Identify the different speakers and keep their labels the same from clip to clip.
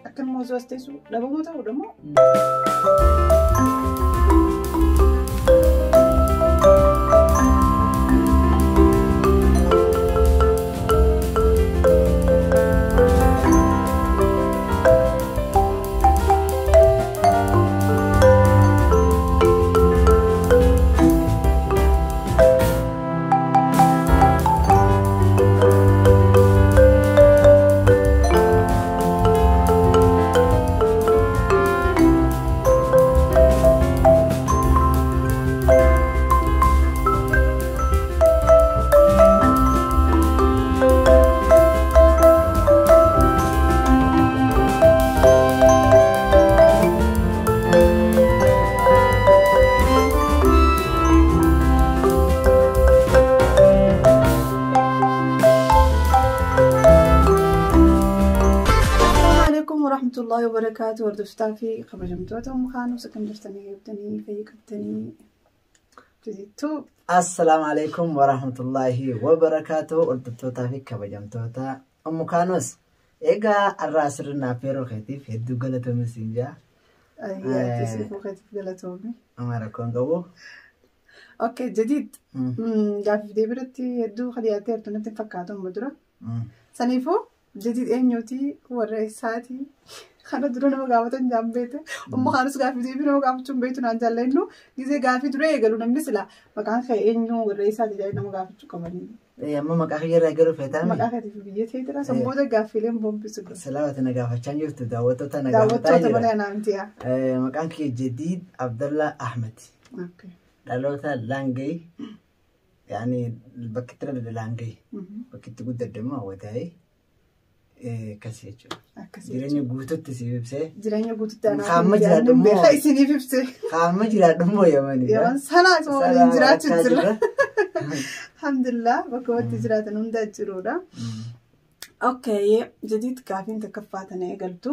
Speaker 1: Akkanuma osoo as teessu dhabamuu ta'uudha moo? Assalaamu alaikum warahmatullahi wabarakaatu. Hordoftoota fi kabajamtoota mukaanus akkam jirtanii eegdanii fayyii qabdanii jijjiirtuu.
Speaker 2: Assalaamu alaikum warahmatullahi wabarakaatu. Hordoftootaa fi kabajamtoota Ummu Kaanus. Egaa har'aa sirnaaf yeroo keetiif hedduu galatoomi siin jaa.
Speaker 1: Ayyaati fuukeetiif galatoomi.
Speaker 2: Amma rakkoon qabu.
Speaker 1: Okay, jadiid. Gaaffiif deebiirratti hedduu dhiyaattee jirtu natti hin fakkaatu amma dura. Saniifuu jadiid eenyuuti warra eessaati kana dura nama gaafatan jaan beete. Ummu Kaanus gaaffiif deebii nama gaafachuu hin beektu naan jaallannu. Gizee gaaffii dura eegalu namni sila maqaan kee eenyu warra eessaati jedhanii nama gaafachuu qabanii.
Speaker 2: Amma maqaa kiyya irraa garuu feetaami.
Speaker 1: Maqaa keetiif biyya ta'e jira. San booda gaaffiileen boombisu dura.
Speaker 2: Salaamati na gaafachaa jirtu daawwattoota na gaafataa
Speaker 1: Daawwattoota
Speaker 2: jira.
Speaker 1: malee anaa miti yaa.
Speaker 2: Maqaan kiyya Jadiid Abdallaa Ahmed.
Speaker 1: Okay.
Speaker 2: Dhaloota Laangee. Yaani bakki itti dhalate Laangee. Bakki itti guddadde immoo Hawwataayee. Akkasii jechuudha.
Speaker 1: Akkasii.
Speaker 2: Jireenya guututti si ibsee.
Speaker 1: Jireenya guututti anaa
Speaker 2: Qaama jiraadhu immoo.
Speaker 1: beekaa isiniif ibse.
Speaker 2: Qaama jiraadhu immoo Yamanidha.
Speaker 1: Yaman sanaa isuma waliin jiraachuu jira.
Speaker 2: jira.
Speaker 1: Alhamdulillah bakka watti jiraatan hunda jiruudha. Okay, jadiid gaafiin takkaffaa tana eegaltu.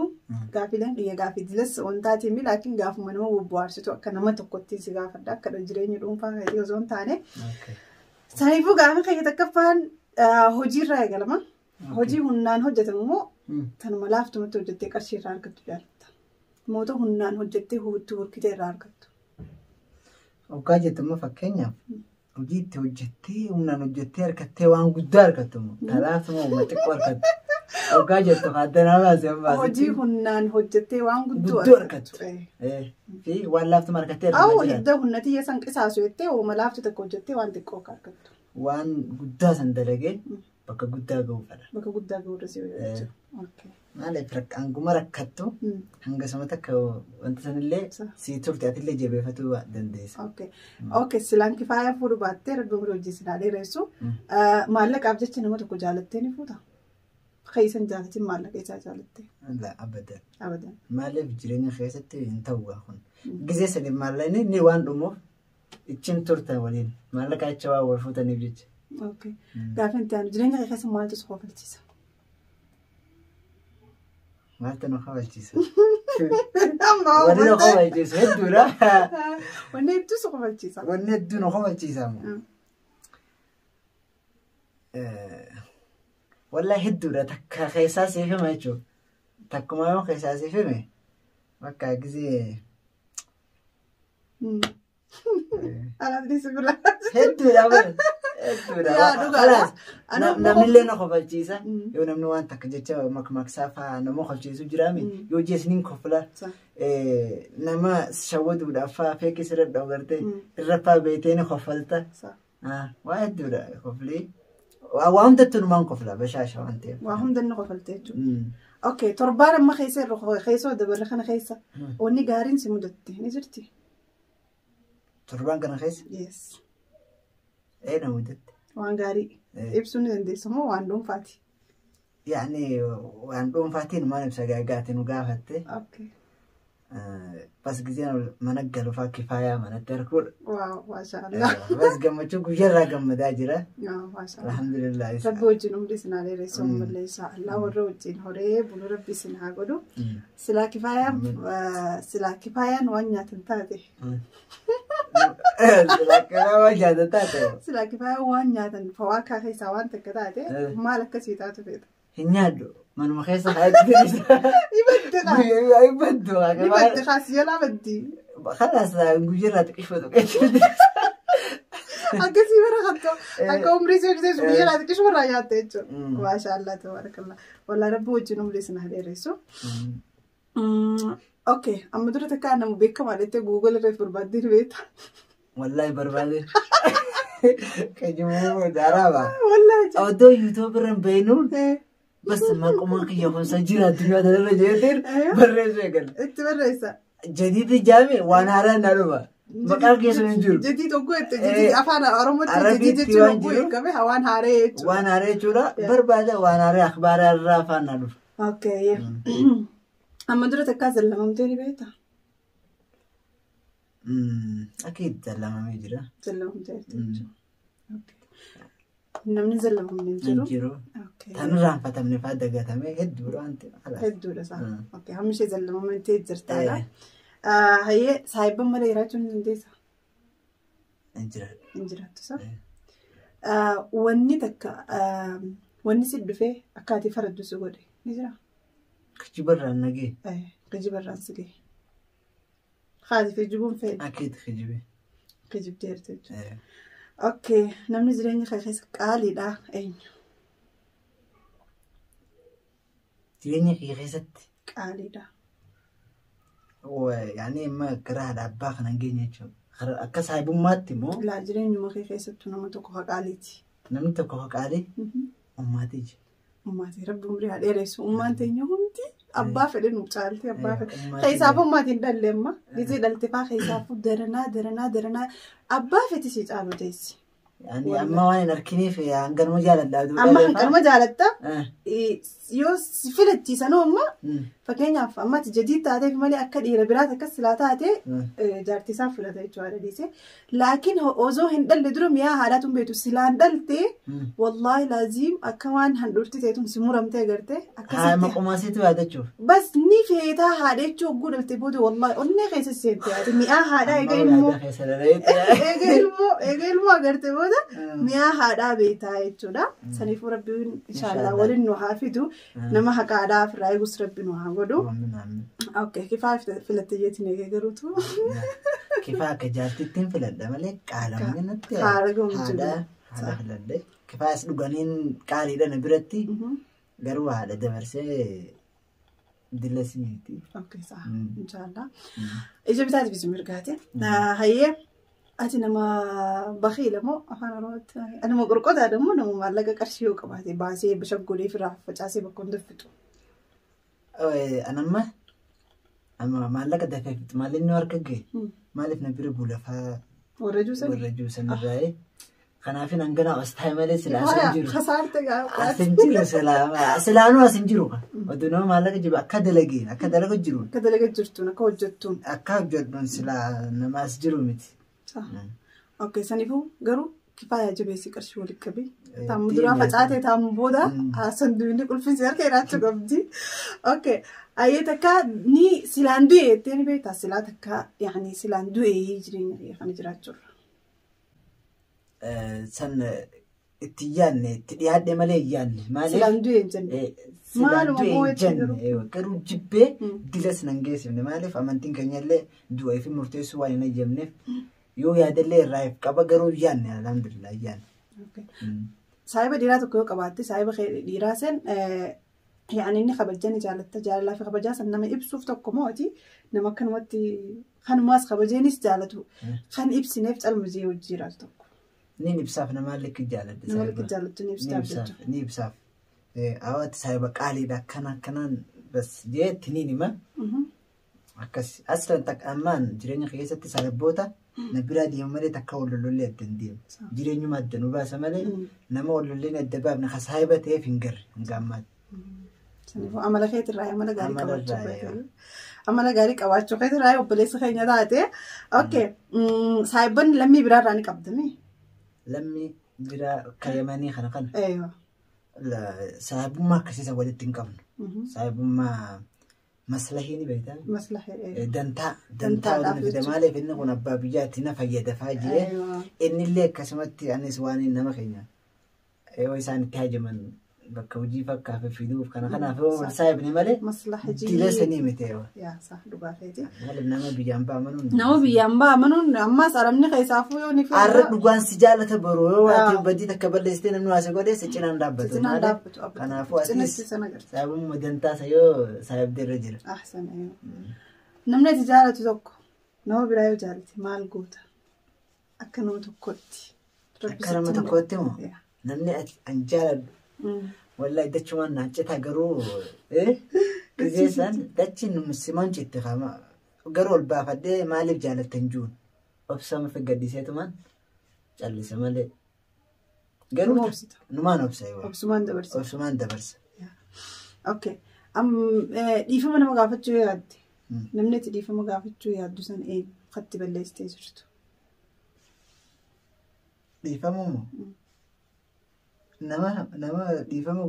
Speaker 1: Gaafiileen qiyya gaafii dilas wantaati mi laakiin gaafuma nama bobbohaarsitu akka nama tokkotti si gaafadha akka jireenya dhuunfaa keetii osoo hin taane. Saniifuu gaafii qiyya takkaffaan hojiirraa eegalama. Hojii humnaan hojjetamu immoo tanuma laaftumatti hojjettee qarshii irraa argattu jaalatta. Moota humnaan hojjettee hubattuu horkitee irraa argattu.
Speaker 2: Hoggaa jettu immoo fakkeenyaaf hojii itti hojjettee humnaan hojjettee harkattee waan guddaa argattu immoo talaafuma uuma xiqqoo argattu. Hoggaa jettu addanaa baasee amma
Speaker 1: Hojii humnaan hojjettee waan guddoo
Speaker 2: Guddoo argattu. Fi waan laaftuma argattee
Speaker 1: Awwa
Speaker 2: argamaa jiraattu.
Speaker 1: hidda humna xiyya san qisaasu jettee uuma laaftu tokko hojjettee waan xiqqoo akka argattu.
Speaker 2: Waan guddaa san dalagee bakka guddaa ga'uu fedha.
Speaker 1: Bakka guddaa ga'uudha si jechuudha. Okay.
Speaker 2: Maaliif hanguma rakkattu hanga sama takka wanta sanillee sii turte atillee jabeeffatuu dandeessa.
Speaker 1: Okay. Okay, silaan kifaaya fuudhu baattee rabbi umurii hojii silaa dheeressu. Maallaqaaf jecha nama tokko jaalattee ni fuuta. Keessa hin jaalatin maallaqa isaa jaalattee.
Speaker 2: La abadan.
Speaker 1: Abadan.
Speaker 2: Maaliif jireenya keessatti hin ta'u kun. Gizee sadi maallaqni inni waan dhumuuf ittiin turtan waliin maallaqa acha waan wal fuutaniif jecha.
Speaker 1: Okay. Gaafa itti aanu jireenya kee keessa maaltu si kofalchiisa?
Speaker 2: Maaltu nu kofalchiisa?
Speaker 1: Amma
Speaker 2: Wanni nu kofalchiisu hedduudha.
Speaker 1: Wanni hedduu si kofalchiisa.
Speaker 2: Wanni hedduu nu kofalchiisa ammoo. Wallaahi hedduudha takka keessaa siif hima jechuudha. Takkuma yoo keessaa siif hime bakka gizee
Speaker 1: Anaaf ni si bira.
Speaker 2: hedduudha bara. Hedduudha.
Speaker 1: Yaa dhugaadha.
Speaker 2: Kalaas
Speaker 1: Ana immoo-
Speaker 2: namnillee na kofalchiisa.
Speaker 1: Mm.
Speaker 2: Yoo namni waan takka jecha makmaksaa fa'aa nama kofalchiisu jiraame
Speaker 1: Mm.
Speaker 2: yoo jeesniin kofla
Speaker 1: Sa.
Speaker 2: nama shawwaduudhaaf fa'aa feekis irra dhoogartee
Speaker 1: Mm.
Speaker 2: irra fa'aa beektee ni kofalta.
Speaker 1: Sa.
Speaker 2: Waa hedduudha kofli. Waa hundattuu numaan kofla bashaasha waan ta'eef.
Speaker 1: Waa hunda inni kofalte jechuudha.
Speaker 2: Mm.
Speaker 1: Okay, torbaan amma keessa irra keessa dabarre kana keessa
Speaker 2: Mm.
Speaker 1: wanni gaariin si mudatte ni jirti?
Speaker 2: Torbaan kana keessa
Speaker 1: Yes.
Speaker 2: ee na mudatte.
Speaker 1: Waan gaarii ibsuu ni dandeessu moo waan dhuunfaati?
Speaker 2: Yaani waan dhuunfaatiin maal ibsa gaagaatiin nu gaafatte.
Speaker 1: Okay.
Speaker 2: Bas gizeen mana galu fa'aa kifaayaa manatti arguudha.
Speaker 1: Waaw, maashaallah.
Speaker 2: Bas gammachuu guyyaarraa gammadaa jira.
Speaker 1: Waaw, maashaallah.
Speaker 2: Alhamdulillah.
Speaker 1: Rabbi wajjin umrii isin haa dheeressu ammallee inshaallah warra wajjin horee bulu rabbi isin haa godhu. Silaa kifaayaan waan nyaatan taate.
Speaker 2: Silaa kifaayaan waan nyaatan taate.
Speaker 1: Silaa kifaayaan waan nyaatan fawaakaa keessaa waan takka taate maal akkasii taatu feeta?
Speaker 2: Hin nyaadhu. Manuma keessa haa itti.
Speaker 1: Ibadda. kaa.
Speaker 2: Ay baddu.
Speaker 1: Ni baddi kaas jalaa baddi.
Speaker 2: Khalaas guyyaarraa xiqqishuma tuqeetti.
Speaker 1: Akkasii bara katto akka umrii seensisee guyyaarraa xiqqishuma irraa nyaatte jechuudha. Maashaallah tabaarakallah. Wallaa rabbi wajjin umrii sana dheeressu. Okay, amma dura takka nama beekamaa jettee Google irra barbaaddee beekta.
Speaker 2: Wallaahi barbaade. Kajimuu daaraaba.
Speaker 1: Wallaahi.
Speaker 2: Odoo YouTube irra hin beeknuun bas maquma kiyya kunuunsa jira addunyaa tanarra jeetiin barreessuu eegala.
Speaker 1: Itti barreessa.
Speaker 2: Jadiidi jaame waan haaraa na dhufa. Maqaan keessa hin jiru.
Speaker 1: Jadii tokko itti jadii afaan Oromootti jadii jechuun hogguu eegame waan haaree jechuudha.
Speaker 2: Waan haaree jechuudha. Barbaada waan haaree akhbaaraa irraa afaan na dhufa.
Speaker 1: Okay. Amma dura takkaa zallamamtee ni beektaa?
Speaker 2: Akka itti zallamamee jira.
Speaker 1: Zallamamtee jirti. Namni zallamamne hin jiru.
Speaker 2: Hin jiru. Tan irraanfatamne fa'aa dagatamee hedduudha wanti.
Speaker 1: Hedduudha isaa. Hammi ishee zallamamtee jirtaadha. Hayyee saayibban malee jiraachuu ni dandeessaa?
Speaker 2: Hin jiraatu.
Speaker 1: Hin jiraattu isaa. Wanni takka wanni si dhufee akka ati faraddu si godhe ni jiraa?
Speaker 2: Kijibarraan nagee.
Speaker 1: Kijibarraan si gahe. Haati kijibuun fe'e.
Speaker 2: Akka itti kijibe.
Speaker 1: Kijibdeerti jechuudha. Okay, namni jireenya kee keessa qaaliidha eenyu?
Speaker 2: Jireenya kee keessatti.
Speaker 1: Qaaliidha.
Speaker 2: Yaani amma gara haadha abbaa kana hin geenye jechuudha. Akka saahibummaatti immoo.
Speaker 1: Laa jireenyuma kee keessattuu nama tokko ka qaaliiti.
Speaker 2: Namni tokko ka qaalii. Ummaatii jira.
Speaker 1: Ummaatii rabbi umrii haa dheeressu. Ummaan teenya hundi abbaa fedhe nu caalti abbaa fedhe. Keessaafuu ummaatiin dhalle amma. Gizee dhalte faa keessaafuu daranaa daranaa daranaa abbaa fedhe si caalu teessi.
Speaker 2: Yaani amma waan hin argineef hanganuma jaaladha.
Speaker 1: Amma hanganuma jaalatta. Yoo si filachiisanoo amma fakkeenyaaf amma ati jadii taateef malee akka dhiira biraati akkas silaa taate jaartii isaa filata jechuudha dhiise. Laakiin osoo hin dhalle dura mi'aa haadhaatu hin beektu silaan dhalte wallaahi laaziim akka waan handhuurti ta'etuun si muramtee agarte.
Speaker 2: Haa maquma isiitu yaadachuuf.
Speaker 1: Bas ni feetaa haadha jechuu hogguu dhalte booda wallaahi onnee keessa seente yaate mi'aa haadhaa eega ilmoo eega ilmoo agarte booda mi'aa haadhaa beektaa jechuudha. Saniifuu rabbiin inshaallah waliin nu haa fidu nama haqaadhaa ofirraa eegus rabbi nu haa godhu. Okay, kifaa filatte jeetiin eegee garuutu.
Speaker 2: Kifaa akka jaartittiin filadha malee qaalamni natti
Speaker 1: Haadha gahuun jiru.
Speaker 2: Haadha filadhe. Kifaa as dhuganiin qaaliidha na biratti garuu haadha dabarsee dilla miti.
Speaker 1: Okay, saa inshaallah. Ija bitaati bisu mirgaati. Hayyee ati nama bakiila moo afaan Oromootti nama qorqotaadha moo nama maallaqa qarshii yoo qabaate baasee bashaggolee firaa facaasee bakka hunda fixu.
Speaker 2: Anamma amma maallaqa dafee fixu maallaqni harka gahe maaliif na bira bulafaa
Speaker 1: Warra juusan?
Speaker 2: Warra juusan irraa'ee. Kanaafin hangana as taa'e malee silaa as hin jiru.
Speaker 1: Kasaarte gaafa.
Speaker 2: As hin jiru silaa silaanuu as hin jiru. Oduu nama maallaqa jiru akka dalageen akka dalaga jiruun.
Speaker 1: Akka dalaga jirtuun akka hojjettuun.
Speaker 2: Akka hojjedhuun silaa nama as jiru miti.
Speaker 1: Okay, saniifuu garuu kifaayaa jabeessi qarshii walitti qabi. Taamu duraa facaatee taamu booda sanduuqni qulfisi harka jiraachuu qabdi. Okay, ayyee takka ni silaan du'e jettee ni beektaa silaa takka yaani silaan du'e jireenya kiyya kana jiraachuurra.
Speaker 2: San itti yaadne itti dhiyaadhe malee hin yaadne. Maaliif?
Speaker 1: Silaan du'e hin jenne.
Speaker 2: Silaan
Speaker 1: Maaluma
Speaker 2: du'e
Speaker 1: moo
Speaker 2: hin
Speaker 1: jechuun
Speaker 2: jenne. Garuu jibbee dilas nan geessifne. Maaliif amantiin keenya illee du'a fi murteessuu waan hin eeyyamneef yoo yaadallee irraa if qaba garuu hin yaadne alhamdulillah hin yaadne.
Speaker 1: Saahiba dhiiraa tokko yoo qabaatte saahiba dhiiraa sen yaani inni kabajaa ni jaalatta jaalalaa fi kabajaa san nama ibsuuf tokko mooti nama akkanumatti kanumaas kabajeenis jaalatu kan ibsineef calma jee hojii jiraatu tokko.
Speaker 2: Ni ibsaaf nama likki jaaladha.
Speaker 1: Nama likki jaalattu ni ibsaaf jechuudha.
Speaker 2: Ni ibsaaf. Hawwaati saahiba qaaliidha akkana akkanaan bas jeetti ni hima. Akkas aslan takka ammaan jireenya keessatti saahiboota na biraa deemu malee takka wal lollee adda hin deemu. Jireenyuma adda nu baasa malee nama wal lolleen adda baafne ka saahiba ta'eef hin garre hanga ammaatti.
Speaker 1: Saniifuu amala keetirraa amala gaarii
Speaker 2: Amala
Speaker 1: qabaachuu
Speaker 2: irraa,
Speaker 1: keetirraa. Amala gaarii qabaachuu keetirraa obboleessa keenya taate. Okay. Saahibonni lammii biraarraa ni qabdamii?
Speaker 2: Lammii biraa kayyamanii kana kana
Speaker 1: Eeyyo.
Speaker 2: Saahibummaa akkasiisa walitti hin qabnu. Saahibummaa maslahii ni beektaa?
Speaker 1: Maslaha.
Speaker 2: Dantaa dantaa
Speaker 1: Dantaadhaaf
Speaker 2: waliin fida
Speaker 1: jechuudha.
Speaker 2: maaliif inni kun abbaa biyyaatti na fayyada fa'aa jiree innillee akkasumatti anis waan nama keenya yoo isaan itti hajaman Bakka hojii fakkaaf fiduuf kana kanaaf yoo wal saayibne malee
Speaker 1: Maslaha
Speaker 2: dila sanii miti.
Speaker 1: Yaa saa dhugaa feeti.
Speaker 2: Maaliif nama biyyaan baamanuun.
Speaker 1: Nama biyyaan baamanuun ammaas arabni keessaafuu yoo ni
Speaker 2: Arra dhugaan si jaalata boroo yoo waati badii takka balleessitee namni waa si godhe si cinaan dhaabbatu.
Speaker 1: Si cinaan dhaabbatu.
Speaker 2: Kanaafuu atis
Speaker 1: Cinatti sana agarta.
Speaker 2: saayibummaa dantaasa yoo saayibdee irra jira.
Speaker 1: Ahsan Namni ati jaalatu tokko nama biraa yoo jaalate maal goota? Akka nama tokkotti.
Speaker 2: Akka nama tokkotti moo namni an jaaladhu wallahi dachumaan naan cita garuu gisee san dachi siman citte kama garuu ol baafadhee maaliif jaalattan juun obsama fi gaddiseetumaan callise malee. Garuu numaan obsa.
Speaker 1: Obsumaan dabarsa.
Speaker 2: Obsumaan dabarsa.
Speaker 1: Okay. Dhiifama nama gaafachuu yaadde. Namni itti dhiifama gaafachuu yaaddu san eenyu? Katti balleessitee jirtu.
Speaker 2: Dhiifama moo? Nama dhiifama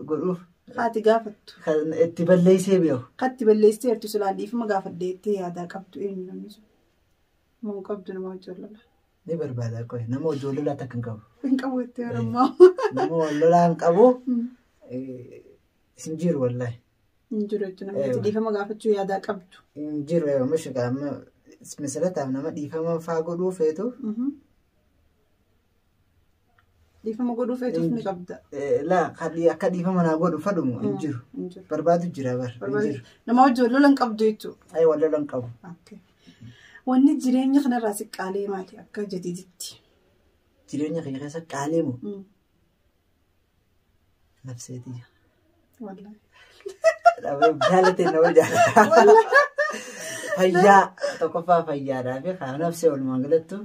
Speaker 2: godhuuf.
Speaker 1: Haati gaafattu.
Speaker 2: Kan itti balleessee beeku.
Speaker 1: Katti balleessitee jirtu silaan dhiifama gaafadhee itti yaadaa qabdu eenyu namni sun? Moo qabdu nama wajjin lola?
Speaker 2: Ni barbaada qoy nama wajjin lolaa takka hin qabu.
Speaker 1: Hin qabu itti yeroo
Speaker 2: Nama wal lolaa hin qabu. Hin jiru wallahi.
Speaker 1: Hin jiru jechuudha namni itti dhiifama gaafachuu yaadaa qabdu.
Speaker 2: Hin jiru yoo mishiqa amma misalataaf nama dhiifama faa godhuu feetu.
Speaker 1: Dhiifama godhuu feetuuf ni qabda.
Speaker 2: Laa akka dhiifama naa godhu fadhumu hin jiru. Barbaadu jira bar.
Speaker 1: Nama wajjin wal lola hin qabdu jechuudha.
Speaker 2: Ayi wal lola hin qabu.
Speaker 1: Wanni jireenya kanarraa si qaalee maali akka jadiiditti?
Speaker 2: Jireenya kiyya keessa qaalee moo? Nafseetii.
Speaker 1: Wallahi.
Speaker 2: Jaalatee nama jaalata. Fayyaa tokkoffaa fayyaadhaa fi kaa nafsee walumaa galattu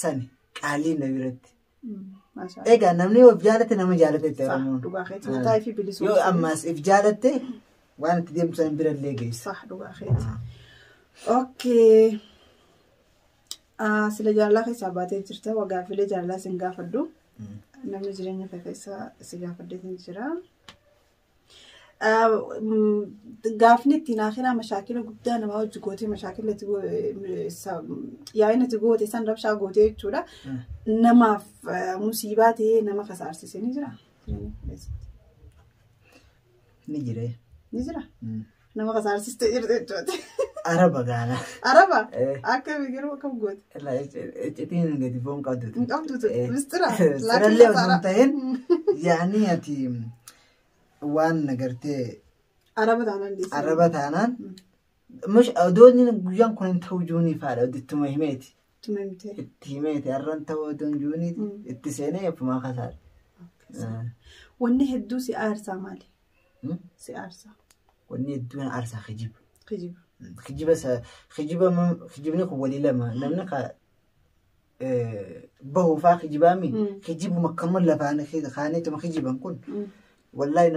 Speaker 2: sani qaalii na biratti. Egaa namni yoo jaalate nama jaalate itti Oromoon.
Speaker 1: Dhugaa keeti mataa fi bilisummaa.
Speaker 2: Yoo ammaas if jaalatte waan itti deemtu san birallee geessa.
Speaker 1: Sax dhugaa keeti. Okay. Sila jaalalaa keessaa baatee jirta. Wagaafilee jaalalaa sin gaafadhu. Namni jireenya kee keessa si gaafadheetiin jira. Gaafni ittiin akhiraa mashaakila guddaa namaa hojii gootee mashaakila yaa'ina itti goote san rabshaa gootee jechuudha. Namaaf musiibaa ta'ee nama kasaarsise ni jira.
Speaker 2: Ni jira.
Speaker 1: Ni jira. Nama kasaarsiste jirte jechuudha.
Speaker 2: Araba gaana.
Speaker 1: Araba? Akka garuu akkam goote?
Speaker 2: Iccitiin gadi foon qabdu.
Speaker 1: Hin qabdu mistira.
Speaker 2: Sirallee osoo hin ta'in yaa'anii ati waan agartee.
Speaker 1: Araba taanaan dhiisee.
Speaker 2: Araba taanaan. Odoonni guyyaan kun hin ta'u juunii fa'aadha ittuma himeeti.
Speaker 1: Ittuma himtee.
Speaker 2: Itti himeeti har'an ta'u odoon juuniiti itti seenee ofumaa kasaadha.
Speaker 1: Wanni hedduu si aarsaa maali? Si aarsaa.
Speaker 2: Wanni hedduun aarsaa kijiba.
Speaker 1: Kijiba.
Speaker 2: Kijiba kijibni kun walii lama namni bahuufaa kijibaami kijibuma akkanuma lafaan kaaneetuma kijiban kun wallahi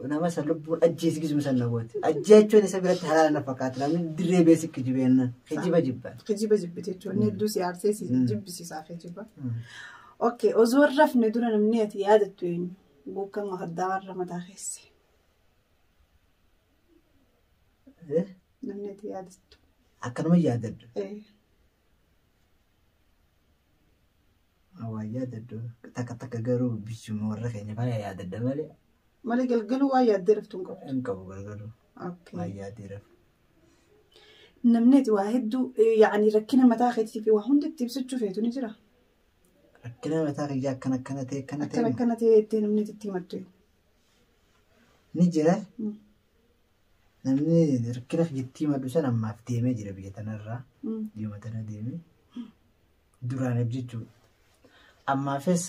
Speaker 2: nama san lubbuun ajjeesi gizuma san nagooti ajjeechuun isa biratti halaala na fakkaata namni dirree beesi kijibeenna kijiba jibba.
Speaker 1: Kijiba jibbite jechuun hedduu si aarsee si jibbisiisaa kijiba. Okay osoo rafne dura namni ati yaadattu eenyu guukan makaddaa warra mataa keesse. Namni ati yaadattu.
Speaker 2: Akkanuma yaadaddu. Waa yaadaddu takka takka garuu bichuma warra keenya faa yaadadda malee.
Speaker 1: Malee galgaluu waa yaaddee raftu hin qabdu.
Speaker 2: Hin qabu galgaluu. Waa yaaddee raftu.
Speaker 1: Namni ati waa hedduu yaani rakkina mataa keetii fi waa hundi itti ibsachuu feetu ni jira.
Speaker 2: Rakkina mataa kiyyaa akkana akkana ta'e akkana ta'e.
Speaker 1: Akkana akkana ta'e jettee namni itti himattu.
Speaker 2: Ni jira. Namni rakkina itti himadhu san ammaaf deemee jira biyya tanarraa. Biyya tana deemee duraaniif jechuudha. Ammaafis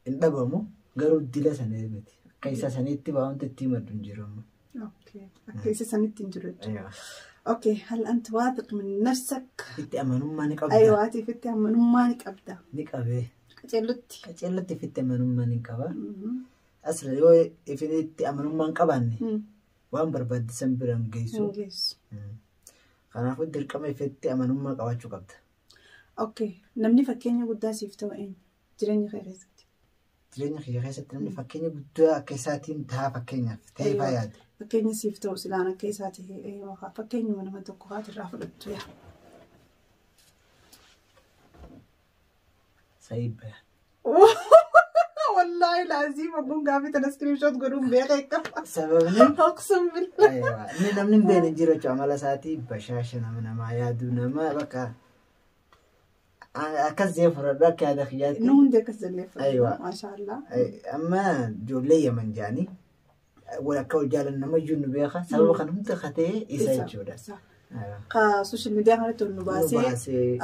Speaker 2: hin dhabamu garuu dila sana miti. Akka isa sanitti waa wanta itti himadhu hin jiru.
Speaker 1: Akka isa sanitti hin jiru jechuudha. Okay, hal anta waathiq min nafsak?
Speaker 2: Itti amanummaa ni qabda.
Speaker 1: Aywa, ati itti amanummaa ni qabda.
Speaker 2: Ni qabee.
Speaker 1: Qaceellotti.
Speaker 2: Qaceellotti itti amanummaa ni qaba. Asirra yoo itti amanummaa hin qabaanne waan barbaachisan bira hin geessu. Kanaafuu dirqama itti amanummaa qabaachuu qabda.
Speaker 1: Okay, namni fakkeenya guddaa siif ta'u eenyu? Jireenya kee keessatti.
Speaker 2: Jireenya kiyya keessatti namni fakkeenya guddaa akka isaatiin ta'a fakkeenyaaf ta'ee faa yaada.
Speaker 1: Fakkeenya siif ta'u silaan akka isaa ta'e fakkeenyuma nama tokko haatirraa fudhattu yaa.
Speaker 2: Saayib.
Speaker 1: Wallaahi laazii ogguun gaafii tana screenshot godhuun beekee qaba.
Speaker 2: Sababni
Speaker 1: Aqsum billah.
Speaker 2: Aywa, inni namni hin beekne hin jiru jechuudha. Amala isaatii bashaasha nama namaa yaadu nama bakka akkas jee fudhadhu akka yaada kiyyaatti.
Speaker 1: Nu hundi akkas jennee fudhanna.
Speaker 2: Aywa.
Speaker 1: Maashaallah.
Speaker 2: Amma ijoollee Yaman jaanii wal akka wal jaalan nama iyyuu nu beeka. Sababa kana hunda katee isa jechuudha.
Speaker 1: Isa.
Speaker 2: Aywa.
Speaker 1: Ka social media kanatti ol nu
Speaker 2: Nu
Speaker 1: baasee
Speaker 2: baasee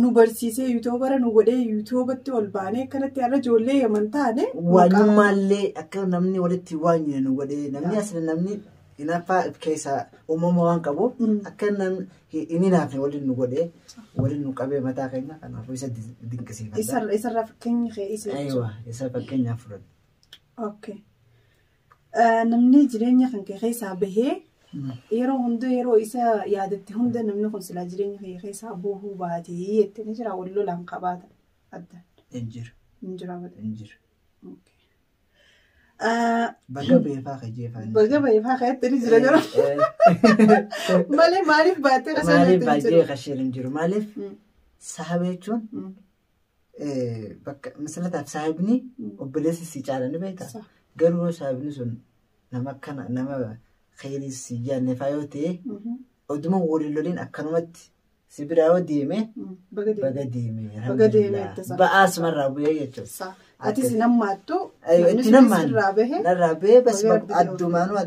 Speaker 1: nu barsiisee yuutuubara nu godhee yuutuubatti ol baanee akkanatti har'a ijoollee Yaman taane.
Speaker 2: Waanyummaallee akka namni walitti waanyine nu godhee namni asli namni hinaaffaa keessaa uumama waan qabuuf akka namni hin hinaafne waliin nu godhee waliin nu qabee mataa keenya kanaafuu isa dinqisiifadha.
Speaker 1: Isarraa fakkeenya kee isa jechuudha.
Speaker 2: Aywa, isa fakkeenyaaf fudhadhu.
Speaker 1: Okay. Namni jireenya kan kee keessaa bahee yeroo hunda yeroo isa yaadatte hunda namni kun silaa jireenya kee keessaa bahuu baatee jettee ni jira wal lolaan qabaata adda
Speaker 2: Hin jiru.
Speaker 1: hin jira malee.
Speaker 2: Hin jiru.
Speaker 1: Okay.
Speaker 2: Baga beefaa kajeefaa.
Speaker 1: Baga beefaa keetti ni jira garuu malee maaliif baattee osoo
Speaker 2: Maaliif
Speaker 1: hin
Speaker 2: baay'ee
Speaker 1: jiru?
Speaker 2: kasheen hin jiru? Maaliif sahaba jechuun bakka misalataaf saahibni obboleessi si caala ni beektaa? Garuu saahibni sun nama akkana nama kheyrii si jaanne faa yoo ta'e oduma waliin loliin akkanumatti si biraa yoo deeme
Speaker 1: Baga deeme.
Speaker 2: baga deeme.
Speaker 1: Baga deeme itti sana.
Speaker 2: Ba'aa sumarraa bu'ee jechuudha.
Speaker 1: Atis nammaattu
Speaker 2: Itti
Speaker 1: namni sunis
Speaker 2: nammaan
Speaker 1: irraa bahe
Speaker 2: narraa bahee bas
Speaker 1: baga rabbi
Speaker 2: addumaanuu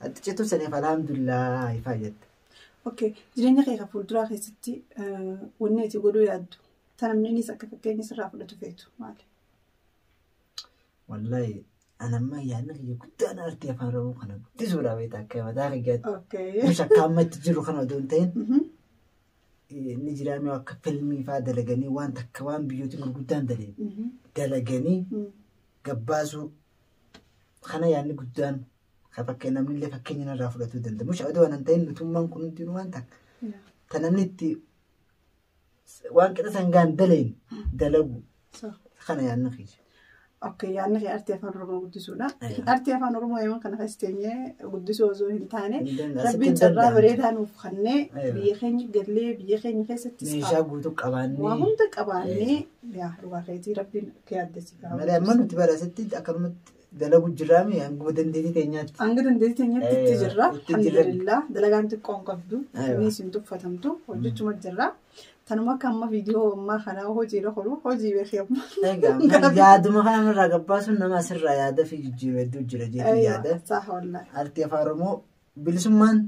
Speaker 2: addi citu saniif alhamdulillah ifaa jette.
Speaker 1: Okay. Jireenya kee kan fuulduraa keessatti wanni ati godhuu yaaddu ta namni innis akka fakkeenya sirraa fudhatu feetu maali?
Speaker 2: Wallahi ani amma yaadni kiyya guddaan aartii afaan Oromoo kana guddisuudha beektaa akka mataa kiyyaatti.
Speaker 1: Okay.
Speaker 2: Meeshaa akka amma itti jiru kana odoo hin ta'in inni jiraame akka filmii fa'aa dalaganii waan takka waan biyyootiin gurguddaan dalaganii gabbaasuu kana yaadni guddaan kan fakkeenya namni illee fakkeenya narraa fudhatuu danda'a. Meeshaa odoo waan hin ta'in nutummaan kun hundinuu waan takka ta namni itti waan qixa sangaan dalayin dalagu kana yaadni kiyya.
Speaker 1: Okay, yaadni kee aartii afaan Oromoo guddisuudha.
Speaker 2: Aywa.
Speaker 1: Aartii afaan Oromoo yeroo kana keessa teenyee guddisuu osoo hin taane
Speaker 2: Hin danda'amu.
Speaker 1: rabbiin
Speaker 2: Asitti hin
Speaker 1: carraa
Speaker 2: danda'amu.
Speaker 1: bareedaa nuuf kennee
Speaker 2: Aywa.
Speaker 1: biyya keenya gallee biyya keenya keessattis
Speaker 2: Meeshaa guutuu qabaannee.
Speaker 1: waa hunda qabaannee yaa dhugaa keetii rabbiin kee addasi
Speaker 2: Malee amma nuti bara asitti akkanumatti dalagu jirraami hanguma dandeettii teenyaatti.
Speaker 1: Hanga dandeettii teenyatti itti
Speaker 2: Aywa,
Speaker 1: jirra.
Speaker 2: itti jirra.
Speaker 1: Alhamdulillah dalagaan xiqqoon qabdu.
Speaker 2: Aywa.
Speaker 1: Innis hin tuffatamtu hojjechuma jirra. Tanuma akka amma viidiyoo ammaa kanaa hojiirra oolu hojii beekee amma.
Speaker 2: Egaa yaaduma kana irraa gabbaasuun nama asirraa yaada fi jijjiiruu hedduu jira jechuun yaada.
Speaker 1: Saha wallaahi.
Speaker 2: Aartii afaan Oromoo bilisummaan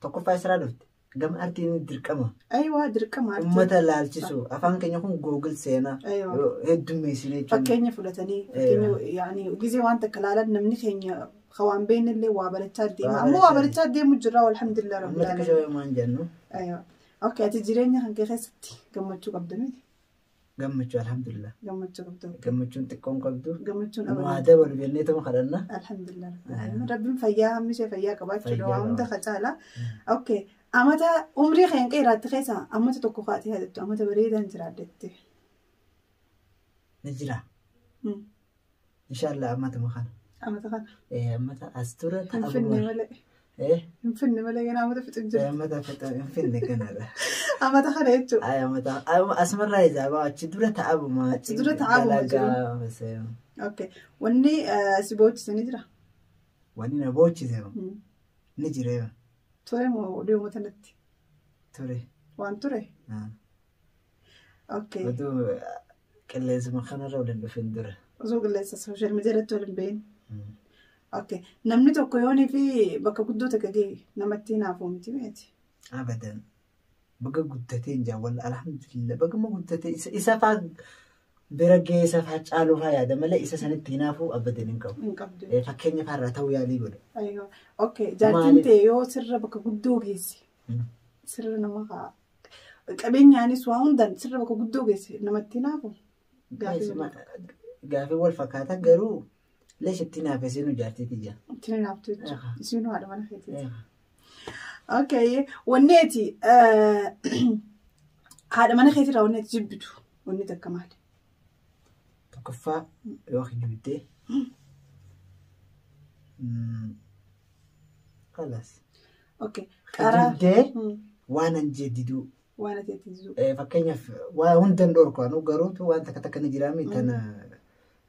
Speaker 2: tokkoffaa isiraa dhufte. Gama aartiin dirqama.
Speaker 1: Aywa dirqama aartii.
Speaker 2: Uummata laalchisu afaan keenya kun googil seenaa
Speaker 1: Aywa.
Speaker 2: heddummeessine jechuudha.
Speaker 1: Fakkeenya fudhatanii fakkeenya yaani gizee waan takka laalan namni keenya hawaan beeknellee waa barachaa deema.
Speaker 2: Waa
Speaker 1: Ammoo waa
Speaker 2: barachaa
Speaker 1: barachaa deemu jirra alhamdulillah rabbil
Speaker 2: Uummata
Speaker 1: aalamiin.
Speaker 2: kasha waan jennu
Speaker 1: Aywa. Okay, ati jireenya kan kee keessatti gammachuu qabda miti?
Speaker 2: gammachuu alhamdulillah.
Speaker 1: Gammachuu qabda.
Speaker 2: Gammachuun xiqqoon qabdu.
Speaker 1: Gammachuun
Speaker 2: Nu
Speaker 1: abadan.
Speaker 2: haa dabalu jennee tuma kadhanna.
Speaker 1: Alhamdulillah. Rabbil aalamiin. Rabbiin fayyaa hammi ishee fayyaa qabaachuudha
Speaker 2: Fayyaa
Speaker 1: waa hunda
Speaker 2: qabaachuu.
Speaker 1: kacaala. Okay. Amata umrii keen qeeraatti keessa amata tokko kaatee yaadattu amata bareedaan jiraadhette.
Speaker 2: Ni jira. Inshaallah ammatuma kana.
Speaker 1: Amata kana.
Speaker 2: Ammata as tura
Speaker 1: Hin
Speaker 2: ta'a
Speaker 1: finne
Speaker 2: buma.
Speaker 1: malee. Hin finne malee ganaa amata fixu hin jirtu.
Speaker 2: Ammata fixa hin finne kanadha.
Speaker 1: Amata kana jechuudha.
Speaker 2: Ay ammata asumarraa ijaabaa achi dura ta'a buma.
Speaker 1: Achi dura ta'a buma jiru.
Speaker 2: Dalagaa basee.
Speaker 1: Okay. Wanni si boochisanii jira?
Speaker 2: Wanni na boochise ni jira
Speaker 1: Ture moo dhiyoo tanatti?
Speaker 2: ture.
Speaker 1: Waan ture? Okay.
Speaker 2: Oduu qilleensuma kanarra waliin dhufin dura.
Speaker 1: Osoo qilleensa sooshaal miidiyaa irratti waliin bahin. Okay. Namni tokko yoonii fi bakka guddoo takka gahe namatti hinaafuu miti meeti.
Speaker 2: Abadan. Baga guddatee hin jaa walla alhamdulillah baguma guddatee isa faa bira gahee isa faa caaluu faa yaada malee isa sanitti hinaafuu abadan hin qabu.
Speaker 1: Hin qabdu.
Speaker 2: Fakkeenya faa irraa ta'uu yaalii godha.
Speaker 1: Aywa. Okay. Jaartiin
Speaker 2: Maaliif?
Speaker 1: ta'e yoo sirra bakka guddoo geesse sirra nama haa qabeenyaanis waa hundaan sirra bakka guddoo geesse namatti hinaafu. Gaafii
Speaker 2: Gaafii wal fakkaata garuu leesh itti hinaafee seenuu jaartiiti jaa.
Speaker 1: itti hinaaftu jechuudha.
Speaker 2: Aha.
Speaker 1: Isiinuu haadha mana keetiiti. Okay. Wanni ati haadha mana keetirraa wanni ati jibbitu wanni takka maali?
Speaker 2: Tokkoffaa yoo kijibdee. Kalaas.
Speaker 1: Okay. Karaa
Speaker 2: Kijibdee waan an jeddiduu.
Speaker 1: waan ati itti jiru.
Speaker 2: Fakkeenyaaf waa hunda hin dhorku anu garuutu waan takka takka ni jiraami tana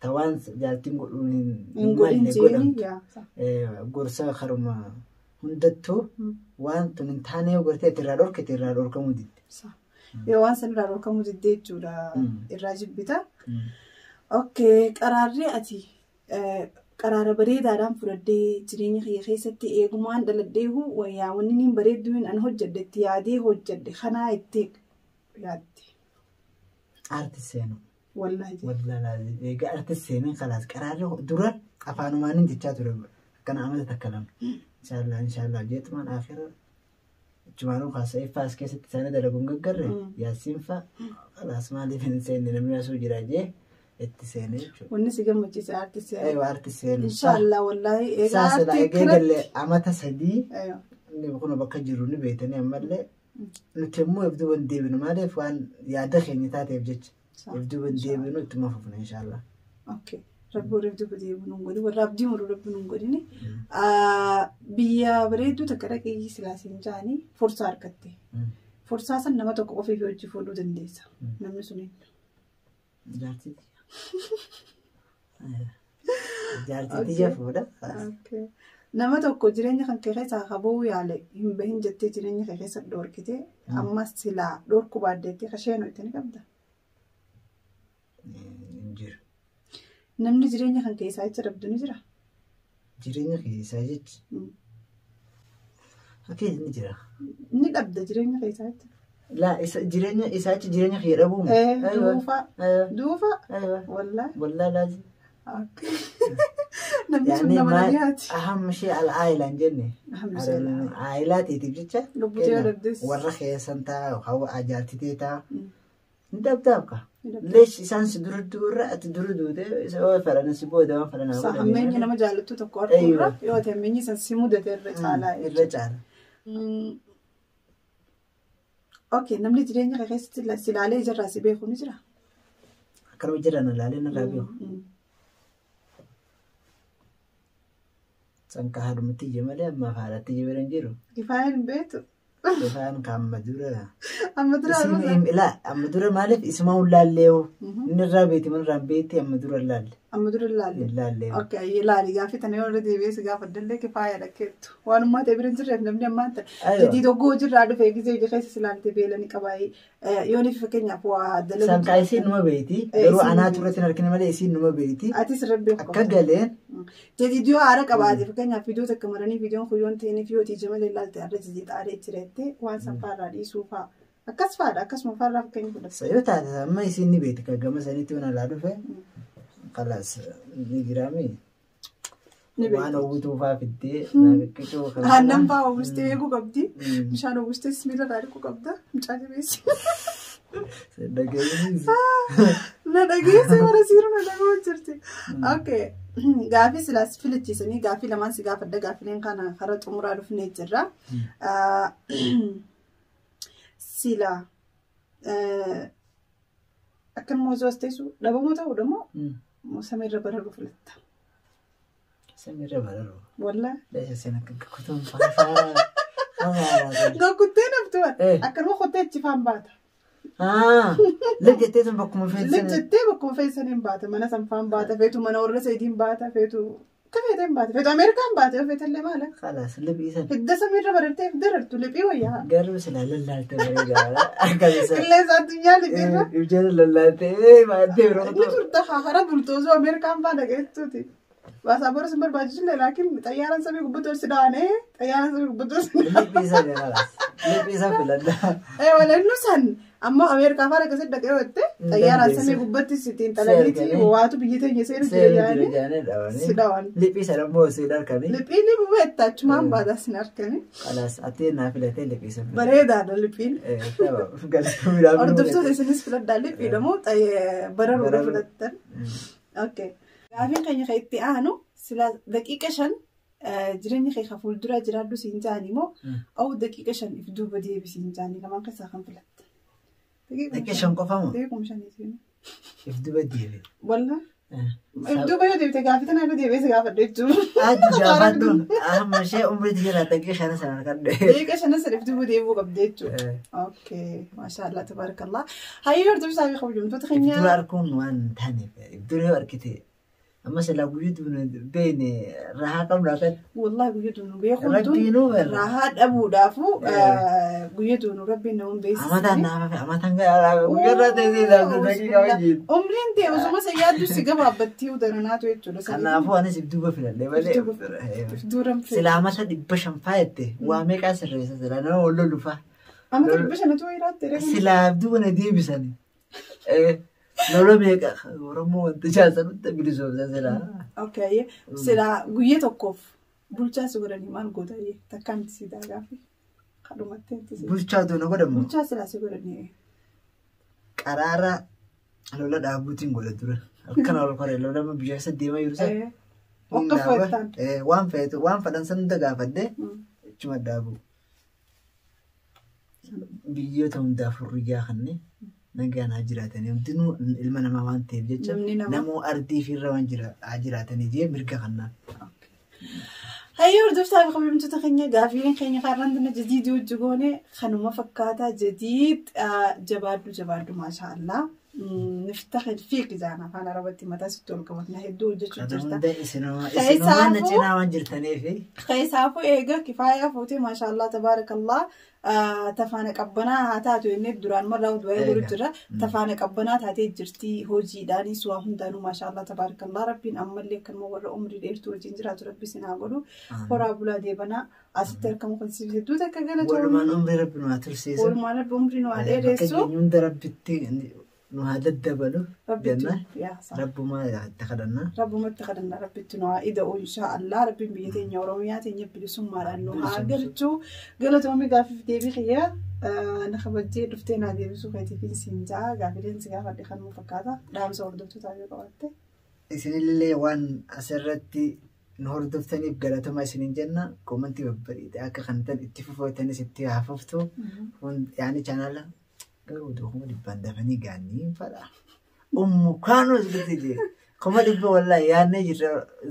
Speaker 2: Tawaan jaartiin godhuun
Speaker 1: Hin godhin
Speaker 2: malle
Speaker 1: jeeni
Speaker 2: godhamtu.
Speaker 1: yaa.
Speaker 2: Gorsa karuma hundattuu waan tun hin taane yoo gortee irraa dhorkite irraa dhorkamuu didde.
Speaker 1: Yoo waan san irraa dhorkamuu diddee jechuudha irraa jibbita. Okay, qaraarri ati qaraara bareedaadhaan fudhadhee jireenya kiyya keessatti eegumaan dhaladheehu wayyaa wanni niin bareedduu an hojjedhe itti yaadee hojjedhe kanaa itti yaadde.
Speaker 2: Aarti seenu.
Speaker 1: Wallaahi.
Speaker 2: Wallaahi egaa aarti seeneen kalaas qaraarri dura afaanumaan jechaa ture akkana amata takka lama. Inshaallah inshaallah jeetumaan akhira jechumaanuu kaasa'ee faas keessatti isaanii dalaguun gaggarre yaasiin fa'a kalaas maaliif hin seenne namni asuu jira jee itti seenee jechuudha.
Speaker 1: Wanni si gammachiise aarti seenu.
Speaker 2: Eeyyuu aarti seenu.
Speaker 1: Inshaallah wallaahi egaa
Speaker 2: Saasila
Speaker 1: aartii
Speaker 2: egaa galle amata 3
Speaker 1: Eeyyoo.
Speaker 2: inni kun bakka jiru ni beektanii ammallee nuti immoo if duuba hin deebinu maaliif waan yaada keenya taateef jecha if duuba hin deebinu ittuma fufna inshaallah.
Speaker 1: Okay. Rabbi warra duuba deebiin hin godhin warra abdii muruu rabbi hin godhin. Biyya bareedduu takka dhaqee silaasiin jaanii forsaa argatte. Forsaa san nama tokko qofiif hojii fuudhuu dandeessa. Namni sun eenyu?
Speaker 2: Jaartiiti. Jaartiiti jafuudha.
Speaker 1: Okay. Nama tokko jireenya kan kee keessaa qabuu yaale hin bahin jettee jireenya kee keessa dhoorkite amma silaa dhoorkuu baaddeetti kasheenoo itti ni qabda.
Speaker 2: Hin jiru.
Speaker 1: Namni jireenya kan keessaa jecha dhabdu ni jira.
Speaker 2: Jireenya keessaa jechi. Fakkeenya ni jira.
Speaker 1: Ni dhabda jireenya keessaa jecha.
Speaker 2: Laa isa jireenya isaa jechi jireenya kee dhabuun.
Speaker 1: Duufa. Duufa. Wallaahi.
Speaker 2: Wallaahi laazim.
Speaker 1: Namni sun nama nagayaati.
Speaker 2: Ahamma ishee al-aayilaa hin jenne.
Speaker 1: Ahamma ishee al-aayilaa.
Speaker 2: Aayilaa teetiif jecha.
Speaker 1: Lubbuu ta'ee dhabdes.
Speaker 2: Warra keessan ta'a hawa jaartitee ta'a. Ni dhabdaaf ka. Leesh isaan si dura duurra ati dura duute isa yoo fedhan si booda waan fedhan haa
Speaker 1: Hammeenyi nama jaallattu tokko arguurra yoo ta'e hammeenyi san si mudate irra caalaa.
Speaker 2: Irra caala.
Speaker 1: Okay, namni jireenya kee keessatti si ilaalee ijarraa si beeku ni jira?
Speaker 2: Akkanuma jiran ilaalee narraa beeku. Sanka haadhumatti ije malee ammaaf haadhatti ije bira hin jiru.
Speaker 1: Kifaayaan hin beektu.
Speaker 2: Kifayaan ka amma dura.
Speaker 1: Amma dura
Speaker 2: Ilaa amma dura maaliif isuma laalleewu. Inni irraa beeti mana irraa beeti amma dura laalle.
Speaker 1: Amma dura laalle.
Speaker 2: Laalleewu.
Speaker 1: Okay, ilaali gaaffii tana yoo irra deebi'ee si gaafadhallee kifaaya dhakkeettu. Waanummaa ta'e bira hin jirreef namni ammaan ta'e. Jadii tokko hojiirraa dhufee gisee hojii keessa si ilaalte beela ni qabaayee. Yoo ni fakkeenyaaf waa dalagu.
Speaker 2: Sankaa isiin numa beeti. Garuu anaa turetti hin argine malee isiin numa beeti.
Speaker 1: Atis rabbi
Speaker 2: Akka galeen.
Speaker 1: Jadii yoo haara qabaate fakkeenyaaf viidiyoo takka maranii viidiyoon kun yoon ta'iniif yoo ija malee ilaalte har'a jadii xaaree jireette waan san faarraa dhiisuu fa'a. Akkas fa'aadha akkasuma faarraa fakkeenya fudhata.
Speaker 2: Yoo taate amma isiin ni beeti kan gama sanitti waan alaa dhufe. Kalaas ni jiraami. Waan hawwituu fa'aa fiddee naa kan.
Speaker 1: Aannan fa'aa oomistee eeguu qabdi. Bishaan oomistee sibiila irraa dhiquu qabda. Mucaa jabeessi.
Speaker 2: Dhageessi.
Speaker 1: Na dhageesse warra siiruu na dhaga'uu jirti. Okay. Gaaffii silaas filachiisanii gaaffii lamaan si gaafadha. Gaaffileen kana karaa xumuraa dhufnee jirra. Sila akkanuma osoo as teessu dhabamuu ta'uudha moo samiirra bararuu filatta?
Speaker 2: Samiirra bararuu.
Speaker 1: Wallaahi.
Speaker 2: Leesha seen akka kutuun faafaa.
Speaker 1: Gagguttee naftu akkanuma kottee achi faan baata.
Speaker 2: Lif jettee sun bakkuma feetu.
Speaker 1: Lif jettee bakkuma feetu baata. Mana san faan baata. Feetu mana warra seetiin baata. Feetu akka feeteen baata. Feetu Ameerikaan baata. Yoo feetallee maala?
Speaker 2: Kalaas liphii san.
Speaker 1: Hidda samiirra barartee darartu liphii wayyaa.
Speaker 2: Garuu silaa lallaalte bareedaadha. Akkasuma.
Speaker 1: Qilleensa addunyaa liphiirra.
Speaker 2: Ibjala lallaalte baattee biroo.
Speaker 1: Ni turta hara bultoo osoo Ameerikaan faana geessuuti. Baasaabora sin barbaachisullee laakiin xayyaaraan samii gubbatti si dhaanee xayyaaraan samii gubbatti si dhaanee.
Speaker 2: Liphii san kalaas. Liphii san filadha.
Speaker 1: Walannu san ammoo Ameerikaa faana akkasitti dhaqee ootte xayyaaraan samii gubbatti sitiin xalaliiti waatu biyya teenya seenu jira jaanii si dhawan.
Speaker 2: Liphii san ammoo si harkanii.
Speaker 1: Liphii ni bubeetta achumaan baataa sin harkanii.
Speaker 2: Kalaas ati naa filatee liphii san.
Speaker 1: Bareedaadha liphiin. Hordoftoota isinis filadhaa liphiidha moo bararuudha filattan. Okay. Gaaffiin keenya kan itti aanu sila daqiiqa 5 jireenya kee kan fuulduraa jiraadhu siin jaani moo au daqiiqa 5 if duuba deebi siin jaani lamaan keessaa kan filatta.
Speaker 2: Daqiiqa 5 qofa moo?
Speaker 1: Daqiiquma 5
Speaker 2: If duuba deebi.
Speaker 1: Wallaa. If duuba yoo deebite gaaffii tana irra deebi'ee si gaafadha jechuudha.
Speaker 2: Ati gaafadhu amma ishee umriitti jira daqiiqa 5 sana argadhe.
Speaker 1: Daqiiqa 5 sana if duuba deebi'uu qabda jechuudha. Okay. Maashaallah tabarakallah. Hayyuu hordoftoota fi kabajamtoota keenya.
Speaker 2: If dura arguun waan hin taaneef if dura yoo argite. Amma silaa guyyuu duunu beekne rahaa qabnu akkatti.
Speaker 1: Wallahi guyyaa duunu beekuun tun
Speaker 2: Rabbiinuu beela.
Speaker 1: rahaa dhabuudhaafu guyyaa duunu rabbiin nama hin beeksisne.
Speaker 2: Amataan naaf hafe amataan guyyaarraa teessee ilaaltu daqiiqaa wajjin.
Speaker 1: Umriin ta'e osuma isa yaaddu si gabaabbattii udaranaatu jechuudha.
Speaker 2: Kanaafuu anis duuba filadhe malee.
Speaker 1: Duuran
Speaker 2: Silaa amata 500 faayette waa meeqaa sirreessa silaa nama wal lolu faa.
Speaker 1: Amata 500tu wayiraatti.
Speaker 2: Silaa duuba na deebisani. Lola meeqa Oromoo wanta jaasanutti bilisoomsa silaa.
Speaker 1: Okay. Silaa guyyaa tokkoof bulchaa si godhanii maal goota takkaan itti si gaafi. Kadhumatti itti si.
Speaker 2: Bulchaa doona godhamu
Speaker 1: Bulchaa silaa si godhanii.
Speaker 2: Qaraara lola dhaabuutiin godha dura. Halkan ol koree lola biyya keessa deemaa jiru sana.
Speaker 1: Akka feetan.
Speaker 2: Waan feetu waan fedhan san hunda gaafadhee achuma dhaabu. Biyyoota hundaaf hurriyyaa kanneen nagaan haa jiraatanii hundinuu ilma namaa waan ta'eef jecha
Speaker 1: Namni namaa.
Speaker 2: Namoo ardii fi irra waan jira haa jiraatanii jee mirga kannaan.
Speaker 1: Hayyoo hordoftaa fi kabajamtoota keenya gaafiileen keenya kaarraan tana jadiidii hojii goone kanuma fakkaataa jadiid jabaaddu jabaaddu maashaallah. Niftaxir fiiq jaan afaan arabatti mataa sitti ol qabatna hedduu hojjechuu
Speaker 2: Kana
Speaker 1: jirta.
Speaker 2: hunda isinumaa na cinaa waan jirtaniif.
Speaker 1: Keessaafuu eega kifaayaa fuutee maashaallah tabaarakallah tafaana qabbanaa haa taatu jennee duraan marraa du'aa godhu jira. Tafaana qabbanaa taatee jirti hojiidhaanis waa hundaanuu maashaallah tabaarakallah rabbiin ammallee akkanuma warra umrii dheertuu wajjin jiraatu rabbi isin haa godhu. Horaa bulaa deebanaa asitti argamu kan siif hedduu takka galatoomne.
Speaker 2: Walumaan umrii rabbi nu haa tursiisu.
Speaker 1: Walumaan rabbi umrii nu haa
Speaker 2: Bakka
Speaker 1: dheeressu.
Speaker 2: geenyu hunda rabbitti nu haa daddabalu
Speaker 1: Rabbitti
Speaker 2: jenna.
Speaker 1: yaa saa.
Speaker 2: Rabbumaa itti kadhanna.
Speaker 1: Rabbumatti kadhanna rabbitti nu haa ida'u inshaallah rabbiin biyya teenya Oromiyaa teenya bilisummaadhaan nu haa galchu galatoomii gaafiif deebii kiyya na kabajjee dhuftee naa deebisuu keetiifin siin ja'a gaafileen si gaafadhe kanuma fakkaata dhaamsa hordoftootaa yoo qabaatte.
Speaker 2: Isinillee waan asirratti nu hordoftaniif galatoomaa isiniin jenna. Koomantii babbareedaa akka kanatan itti fufootanis itti haa fuftu. Yaani chaanaala garuu utuu 100,000 dafanii gaanii fadha. Ummu kaanus bitti jee. 100,000 wallaahi yaadnee jirra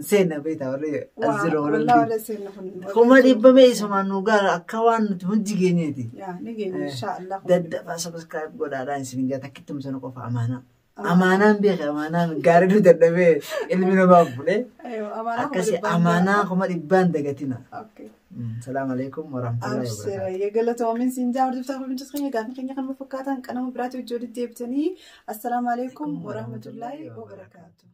Speaker 2: seenna beektaa warri as jiru
Speaker 1: Wallaa
Speaker 2: warri.
Speaker 1: warra seenna kun.
Speaker 2: 100,000 mee isumaan nu gaara akka waan nuti hundi geenyeeti.
Speaker 1: Yaa ni geenya inshaallah.
Speaker 2: Daddafaa subscribe godhaadhaan isin jaa takkitti sana qofa amaanaa. Amaanaan beeka amaanaan gaarii nu dadhabee ilmi namaa fuudhee. Akkasii amaanaa 100,000 dagatina.
Speaker 1: Okay.
Speaker 2: Salaamu alaikum warahmatullahi wabarakatuh.
Speaker 1: Abshira galatoomin siin jaa hordoftaa kabajamtoota keenya gaafii keenya kanuma fakkaatan qanama biraatti hojii walitti deebitanii assalaamu alaikum warahmatullaahi wabarakaatu.